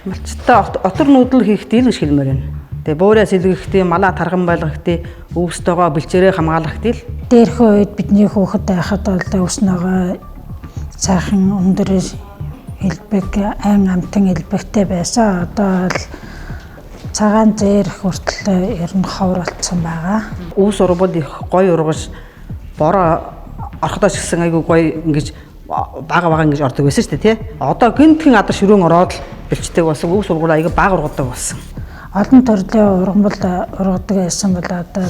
Малчтай отор нүүдэл хийхдээ л гэж хэлмээр байна. Тэгээ буурай сэлгэхдээ, малаа тарган байлгахтээ, өвстэйгоо бэлчээрээ хамгаалахтээ л. Дээрхэн үед бидний хүүхэд байхад бол өвснөөгөө сайхан өндөр элбэг, айн амтан элбэгтэй байсан. Одоо бол цагаан зээрх хүртэл ер нь ховор болцсон байгаа. Өвс ургамал их гоё ургаж, бороо орходоо ч гэсэн айгүй гоё ингэж бага бага ингэж ордог байсан шүү дээ, тий. Одоо гинтхэн адар ширүүн ороод л бэлчдэг болсон. Өвс ургамал айгүй бага ургадаг болсон. Олон төрлийн ургамал ургадаг байсан бол одоо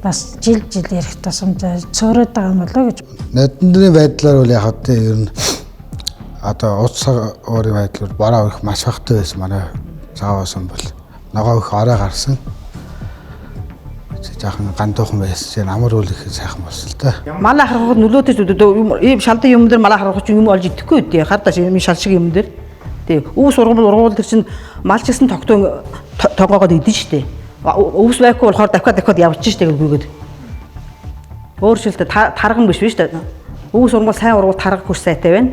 бас жил жил ирэх тусам цөөрөөд байгаа юм болоо гэж. Нодны байдлаар бол яг одоо ер нь одоо уц уурын байдлаар бороо их маш багтай байсан, манай заавсан бол ногоо их орой гарсан. Жаахан гандуухан байсан чинь амар үл их сайхан болсон л да. Малаа харахад нөлөөтэй шүү дээ. Ийм шалдан юм дээр малаа харах чинь юм олж идэхгүй дээ. Хардаа юм шал шиг юм дээр. Тий. Өвс ургамал тэр чинь мал ч гэсэн тогтун тогоогоод идэн шүү дээ. Өвс байхгүй болохоор давхиад давхиад явчих шүү дээ гүйгээд. Өөрчлөлтөө тарган биш биш үү? Өвс ургамал, сайн ургамал таргах хүч сайтай байна.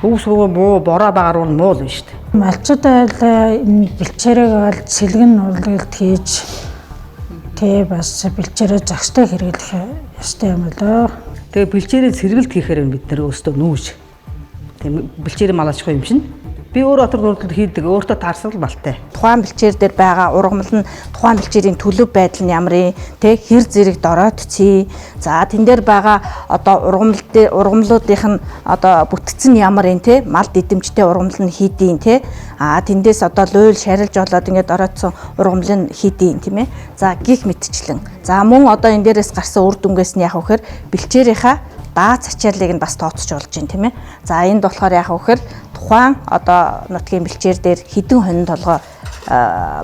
Өвс ургамал муу, бороо багаар бол муу л биш шүү дээ. Малчид айл энэ бэлчээрээ бол сэлгэн нуулгалт хийж, тэ бас бэлчээрээ зохистой хэрэглэх ёстой юм болоо. Тэгээ бэлчээрээ сэргэлт хийхээр бид нэр өөрсдөө нүүж. Тийм, бэлчээрээ малаачгүй юм чинь. Би өөр отор нүүдэлд хийдэг, өөртөө таарсан л малтай. Тухайн бэлчээр дээр байгаа ургамал нь, тухайн бэлчээрийн төлөв байдал нь ямар юм те, хэр зэрэг доройтцъя. За, тэн дээр байгаа одоо ургамал дээр ургамлуудынх нь одоо бүтцэн нь ямар юм те, мал дидэмжтэй ургамал нь хийдийн те. А тэндээс одоо луйл шарилж болоод ингээд доройтсон ургамал нь хийдийн, тийм ээ. За, гих мэтчлэн. За, мөн одоо энэ дээрээс гарсан үр дүнгээс нь яг вэхэр бэлчээрийнхаа даац ачааллыг нь бас тооцож болж байна, тийм ээ. За, энд болохоор яг вэхэр тухайн одоо нутгийн бэлчээр дээр хэдэн хонин толгой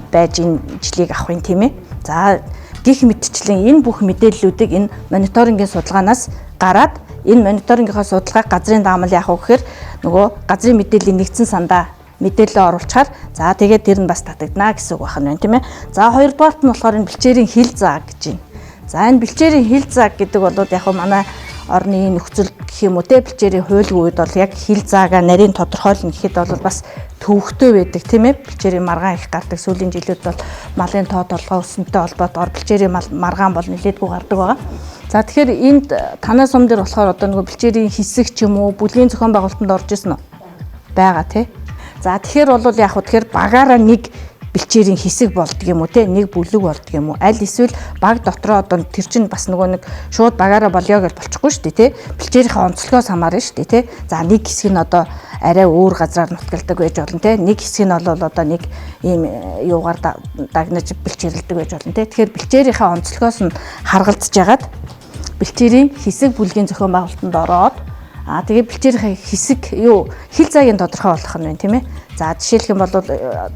байж энэ жилийг авах юм, тийм ээ. За, гих мэтчлэн энэ бүх мэдээллүүдийг энэ мониторингийн судалгаанаас гараад, энэ мониторингийнхаа судалгааг газрын даамал яах вэ гэхээр нөгөө газрын мэдээллийн нэгдсэн сандаа мэдээлэл оруулахаар, за, тэгээд тэр нь бас татагдана гэсэн үг байна, тийм ээ. За, хоёрдугаарт нь болохоор энэ бэлчээрийн хил заа гэж байна. За, энэ бэлчээрийн хил заа гэдэг бол яг хөө манай орны нөхцөл гэх юм уу те, бэлчээрийн хуйлгүй үед бол яг хил заагаа нарийн тодорхойлно гэхэд бол бас төвөгтэй байдаг, тийм ээ. Бэлчээрийн маргаан их гардаг. Сүүлийн жилүүд бол малын тоо толгой өсөнтэй холбоотойгоор бэлчээрийн маргаан бол нэлээдгүй гардаг байгаа. За, тэгэхээр энд танай сум дээр болохоор одоо нөгөө бэлчээрийн хэсэг ч юм уу бүлгийн зохион байгуулалтанд орж исэн үү? Байгаа, тий. За, тэгэхээр бол яг хөө тэгэхээр багаараа нэг бэлчээрийн хэсэг болдго юм уу те, нэг бүлэг болдго юм уу, аль эсвэл баг дотроо одоо тэр чинь бас нөгөө нэг шууд багаараа болёо гэж болчихгүй шүү дээ те, бэлчээрийнхээ онцлогоос хамаарна шүү дээ те. За, нэг хэсэг нь одоо арай өөр газраар нутгалдаг байж болно те, нэг хэсэг нь бол одоо нэг ийм юугаар дагнаж бэлчээрлдэг байж болно те. Тэгэхээр бэлчээрийнхээ онцлогоос нь харгалзаж ягаад бэлчээрийн хэсэг бүлгийн зохион байгуулалтанд ороод, аа, тэгээ бэлчээрийнхээ хэсэг юу хил заагийн тодорхой болох нь байна, тийм ээ. За, жишээлх юм бол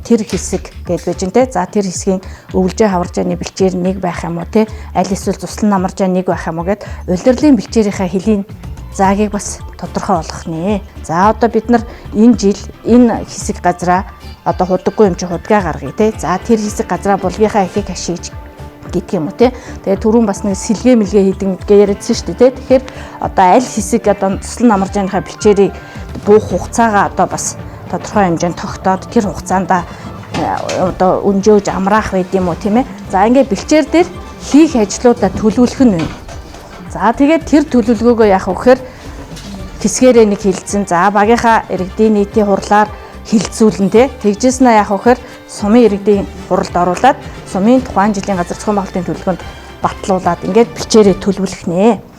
тэр хэсэг гэдээ байж гэн те. За, тэр хэсгийн өвлжээ хаваржааны бэлчээр нэг байх юм уу те. Аль эсвэл цуслан намаржаа нэг байх юм уу гэд улирлын бэлчээрийнхээ хөлийн заагийг бас тодорхой болгох нэ. За, одоо бид нар энэ жил энэ хэсэг газраа одоо худаггүй юм чи худгаа гаргая те. За, тэр хэсэг газраа булгийнхаа эхийг хашиж гэдэг юм уу те. Тэгээ түрүүн бас нэг сэлгээ мэлгээ хийдэг гээ яриадсан шүү дээ те. Тэгэхээр одоо аль хэсэг одоо туслан намаржааныхаа бэлчээрийг буух хугацаагаа одоо бас тодорхой хэмжээнд тогтоод, тэр хугацаанд одоо өнжөөж амраах байд юм уу, тийм ээ. За, ингээ бэлчээр дээр хийх ажлуудаа төлөвлөх нь байна. За, тэгээд тэр төлөвлөгөөгөө яах вэ гэхээр хэсгээрээ нэг хилцэн. За, багийнхаа иргэдийн нийтийн хурлаар хилцүүлнэ те. Тэгжсэн нь яах вэ гэхээр сумын иргэдийн хуралд оруулаад, сумын тухайн жилийн газар зохион байгуулалтын төлөвлөгөөнд батлуулаад, ингээд бэлчээрээ төлөвлөх нэ.